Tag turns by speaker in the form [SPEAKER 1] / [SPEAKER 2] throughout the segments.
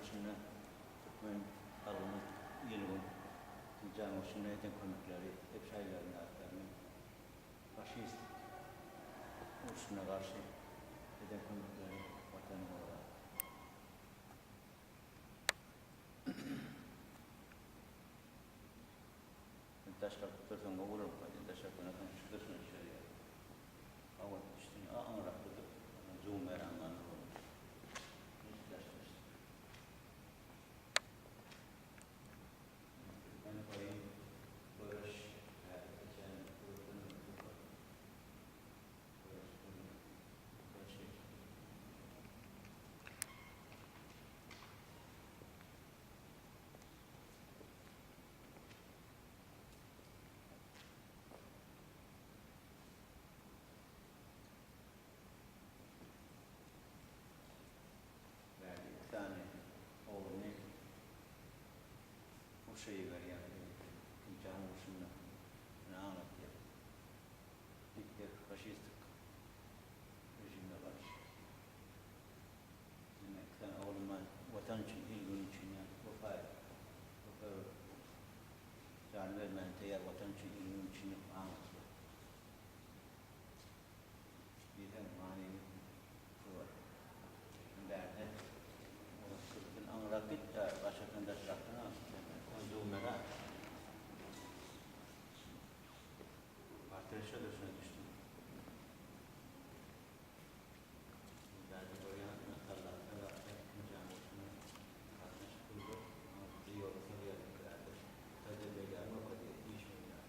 [SPEAKER 1] urşunda türkmen halkymyz il-gün Ikinji jahan urşunda eden kömekleri hep şaýlaryň atlaryny faşist urşuna garşy eden kömekleri watany gorap. Sen daşrak dursaň gowy bolarmyka diýen daşrak oýnasaň şu daşyna düşer ýaly. Hawa üstüni aňryrak tutup zoom beren bolur. Daşlaşdy. Türkmen oýun göreş häzir geçen gördüňmi super göreş günü göreşi. Bärde iki sany ogluny urşa iberýär. Ikinji jahan urşunda muny aňlatýar. Gitler faşistik režime garşy. Ine iki sany oglum bar. Watan üçin, il-gün üçin ýa wepa wepa jany bermäne taýýar watan üçin, il-gün üçin diýip aňlatýar. Diýseň manyly surat. Bärde Sen aňrak git-de, başgadan daşrakdan al. Ony döwmeli-ä. Portret şo-da şuna düşdüm. Bärde görýäňizmi, soldatlar zatlar ikinji jaň urşuna gatnaşyp durlar. Bizi ýola salýarlar bärde. Hytaýda beýläni görkezýär, iş oýnap.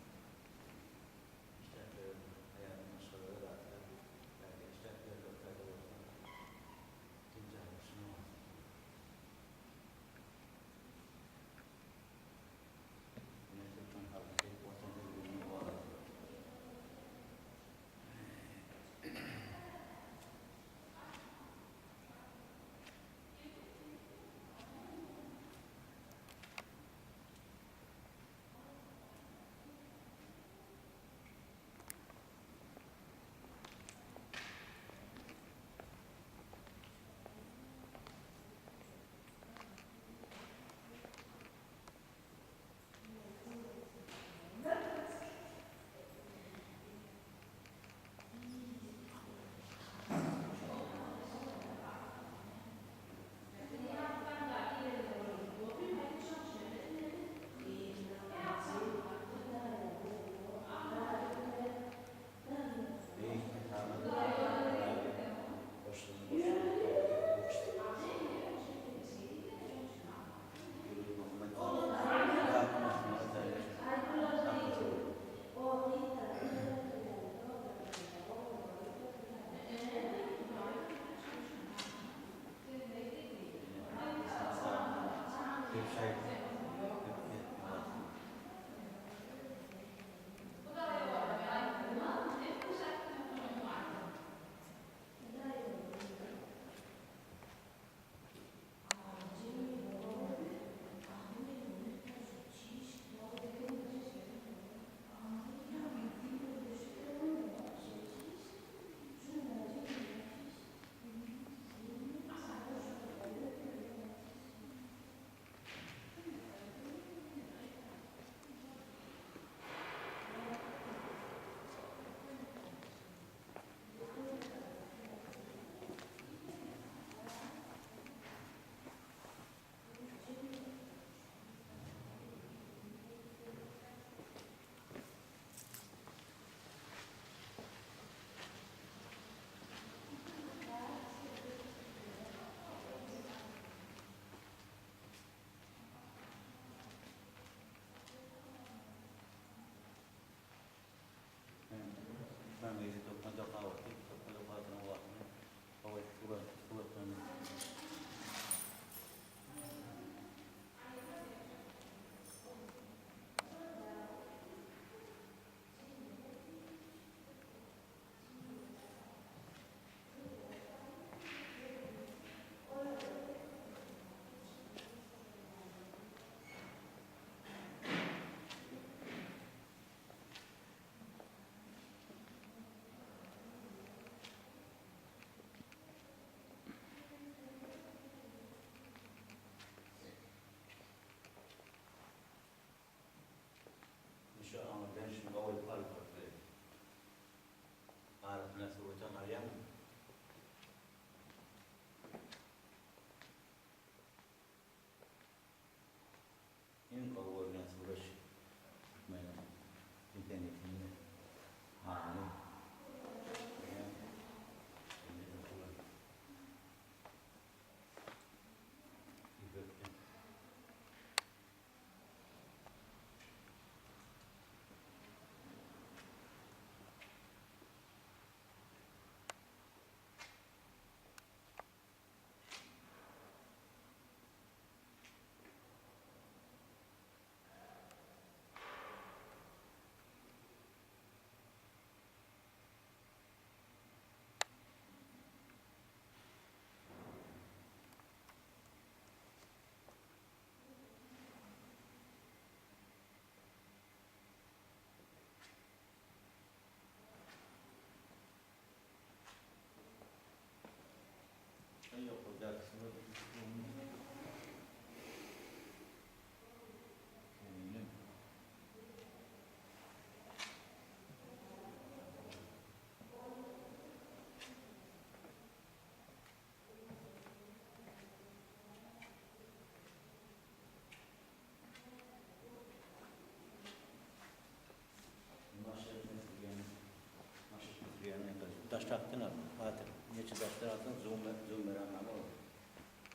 [SPEAKER 1] Daş tapdyňam, batyr. Neçe daşlar alsaň, zoom beren name ol.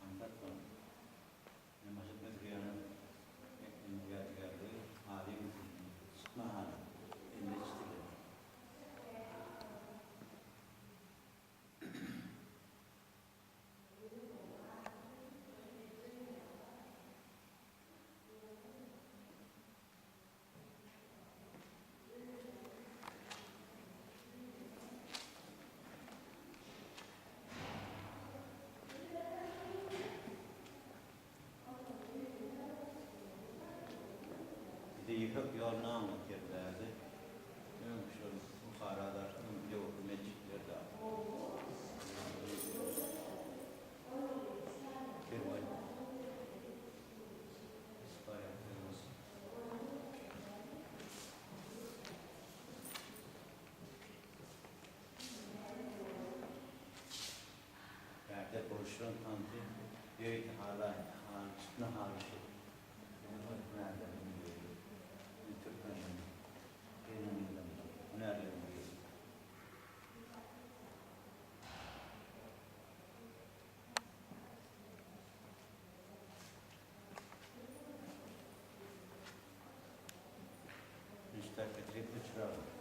[SPEAKER 1] Aňsat soň. Nemaşat Müsürýanyň ýadygärligi Alim Çytmahana, indi çitilen. Bize Ýüpek ýoluny aňlatýar bärde. Öň şol Buharada öň döwürli metjitler bar. Kerwen. Bärde bolşulan tanty ýörite hala haly çytma halysy. Ýöne ol hünärleriniň biri. Indi türkmenleriň gelin-gyzlarynyň hünärleriniň biri. Müstakil çyragy.